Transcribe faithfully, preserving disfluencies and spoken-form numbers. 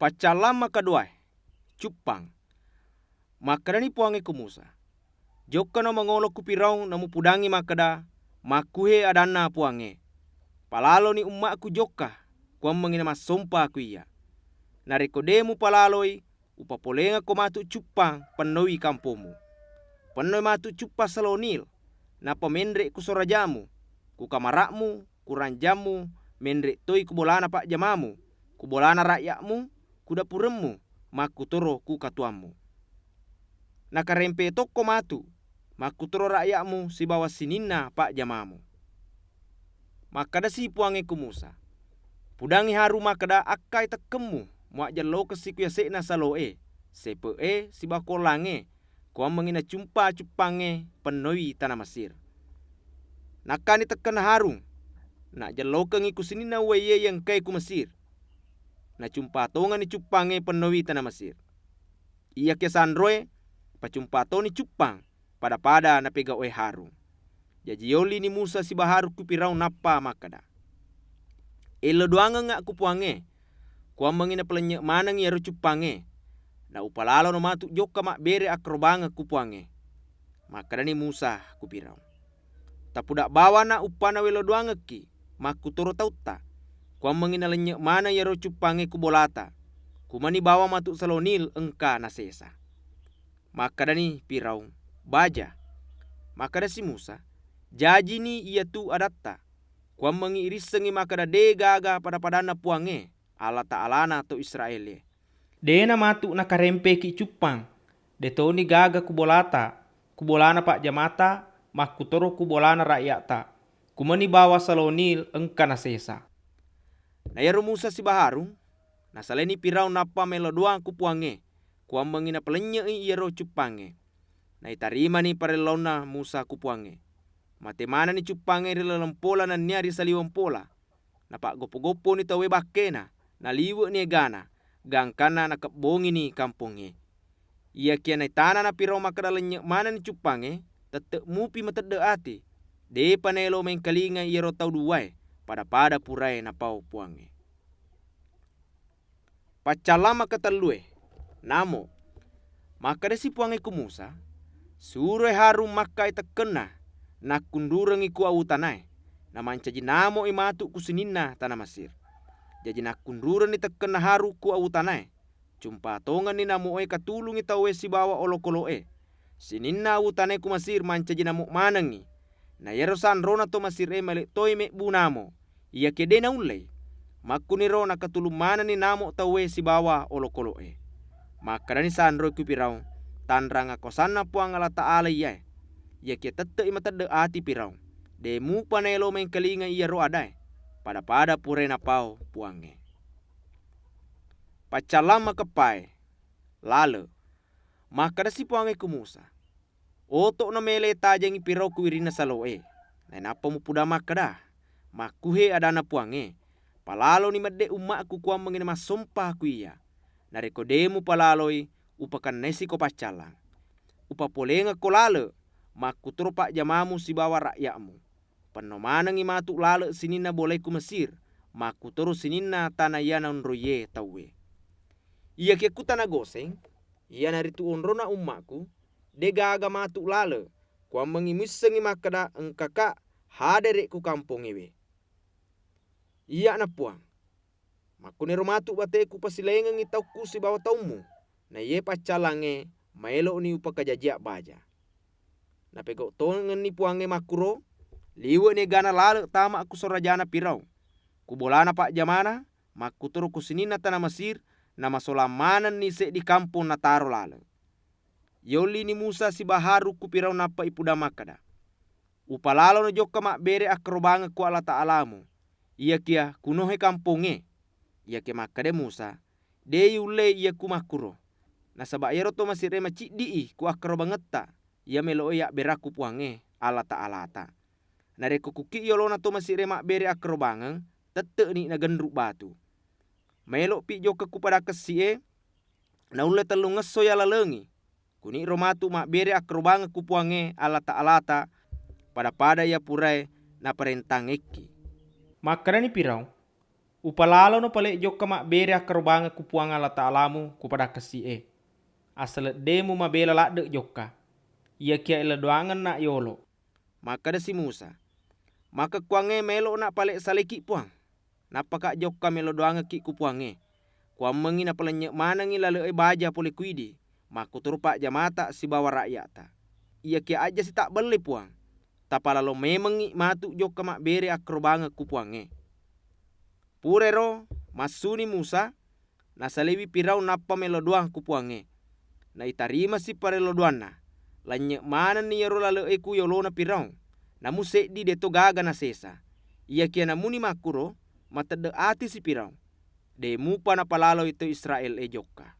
Paccallang makaduae, cuppang. Makkedani Puwangnge ku Musa, "Jokkano mangolo ku Firaung namupudangngi makkeda, 'Makkuhe adanna Puwangnge, palaloni umma'ku jokka, kuwammengngi namassompa ku iyya.' Narekko de' mupalaloi, upapolengekko matu cuppang pennowi kampommu. Pennoi matu cuppang Salo Nil, nappa menre' ku sorajamu, ku kamara'mu, ku ranjammu, menre' toi ku bolana pajjamamu, ku bolana ra'ya'mu, ku dapuremmu, makkutoro ku katuammu. Nakarempe tokko matu, makkutoro ra'ya'mu sibawa sininna pajjamamu." Makkedasi Puwangnge ku Musa, "Pudangngi Harun makkeda, 'Akkai tekkemmu muajjellokessi ku yase'na salo'e, sepe'e, sibawa kollangnge, kuwammengngi nacumpa cuppangnge pennowi tana Mesir.'" Nakkani tekkenna Harun, "Najjellokengngi ku sininna uwaiye iya engkae ku Mesir." Nacumpa tongenni cuppangnge pennowi tana Mesir. Iyakiya sanroe, pacumpa toni cuppang pada-pada napegau'e Harun. Jaji yollini Musa sibawa Harun ku Firaung nappa makkeda, "Ello doangengnga ku Puwangnge, kuwammengngi napalennye' manengngi iyaro cuppangnge, na upalalono matu jokka mabbere akkarobangeng ku Puwangnge." Makkedani Musa ku Firaung, "Tapuda' bawana uppanna wello doangekki makkutoro tautta, kuwammengngi nalennye' maneng iyaro cuppangnge ku bolata, kumani bawang matu Salo Nil engka nasesa." Makkedani Firaung, "Baja." Makkedasi Musa, "Jajini iyatu adatta, kuwammengngi irissengngi makkeda de' gaga pada-padanna Puwangnge, Allataalana to Israélié. Dé'na matu nakarempéki cuppang, dé' toni gaga ku bolata, ku bolana pajjamata, makkutoro ku bolana ra'ya'ta, kumani bawang Salo Nil engka nasésa." Na iyaro Musa sibawa Harun nasalaini Firaun nappa mélo doang ku Puwangnge, kuwammengngi napalennye'i iyaro cuppangngé. Naitarimani parelloanna Musa ku Puwangnge. Maté manenni cuppangngé ri laleng pola nenniya ri saliweng pola. Napaggoppo-gopponi tauwé bakkéna, naliwe'ni égana, gangkanna nakebbongini kampongngé. Iyakiya naitanana Firaun makkeda lennye' manenni cuppangngé, tette' mupi matedde' ati, dé'pa naélo méngkalingai iyaro tau duwaé, pada-pada puraé napau Puwangnge. Paccallang makatellué, namo. Makkedasi Puwangnge ku Musa, "Suroi Harun makkai tekkenna, nakkunrurengngi ku awutanaé, namancaji namo'i matu ku sininna tana Mesir." Jaji nakkunrurenni tekkenna Harun ku awutanaé, cumpa tongenni namo'é katulungngi tauwé sibawa olokolo'é. Sininna awutanaé ku Mesir mancaji namo manengngi. Na iyaro sanrona to Mesiré malé toi mébbu namo, iyakiya dé' naulléi. Makkuniro nakatulung manenni namo tauwé sibawa olokolo'é. Makkedani sanroé ku Firaun, "Tanrang akuwasanna Puwang Allataala iyaé." Iyakiya tette'i matedde' ati Firaun. Dé' mupa naélo méngkalingai iyaro adaé, pada-pada puraé napau Puwangnge. Paccallang makeppaé, lale. Makkedasi Puwangnge ku Musa, "Oto'no mélé tajengngi Firaung ku wirinna salo'é, nainappa mupudang makkeda, 'Makkuhé adanna Puwangnge, palaloni meddé umma'ku kuwammengngi namassompa ku iyya. Narékko dé' mupalaloi, upakennaisiko paccallang. Upapoléngekko lale', makkutoro pajjamamu sibawa ra'ya'mu. Penno manengngi matu lale' sininna bolaé ku Mesir, makkutoro sininna tana iya naonroiyé tauwé. Iyakiya ku tana Goséng, iyanaritu onrona umma'ku, dé' gaga matu lale', kuwammengngi muissengngi makkeda engkaka hadere' ku kampongngéwé. Iyya'na Puwang. Makkuniro matu batéku pasilaingengngi taukku sibawa taummu, na iyé paccallangngé maélo'ni upakajajiyang baja.'" Napégau tongenni Puwangnge makkuro, liwe'ni égana lale' tama ku sorajana Firaung, ku bolana pajjamana, makkutoro ku sininna tana Mesir, namasolang manenni séddi kampong nataro lale'. Yollini Musa sibawa Harun ku Firaung nappa ipudang makkeda, "Upalalono jokka mabbéré akkarobangeng ku Allataalamu, iyakiya kunohé kampongngé." Iyakiya makkedai Musa, "Dé' yullé iyakku makkuro, nasaba iyaro to Mesiré maciddi'i ku akkarobangetta iya mélo'é yabbérakku Puwangnge, Allataalata. Narékko kuki'i yolona to Mesiré mabbéré akkarobangeng, tette'ni nagenru batu. Maélo'pi jokka ku padang kessi'é, naullé tellungesso yalalengngi. Kuni'ro matu mabbéré akkarobangeng ku Puwangnge Allataalata, pada-pada iya puraé naparéntangngékki." Makkedani Firaung, Upalalono pale jokka mabbere akkarobangeng ku Puang Allataalamu ku padang kessi'e, assaleng de mumabela ladde jokka, iyakiya elodoangenna yolo." Makkedasi Musa, "Makkekkuangnge melo'na pale saleki Puang, nappaka jokka melo doangekki ku Puangnge. Kuammengngi napalennye manengngi lale'e baja pole ku idi, makkutoro pajjamata sibawa ra'ya'ta. Iyakiya ajja sitabbelle Puang, tapalalo memengngi matu jokka mabbere akkarobangeng ku Puangnge." Purero massuni Musa, nasalewi Firaun nappa melo doang ku Puangnge. Naitarimasi parello doanna. Lennye manenni iyaro lale'e ku yolona Firaun, namu seddi deto gaga nasesa. Iyakiya namuni makkuro, matedde atisi Firaun. De mupa napalaloi to Israel e jokka.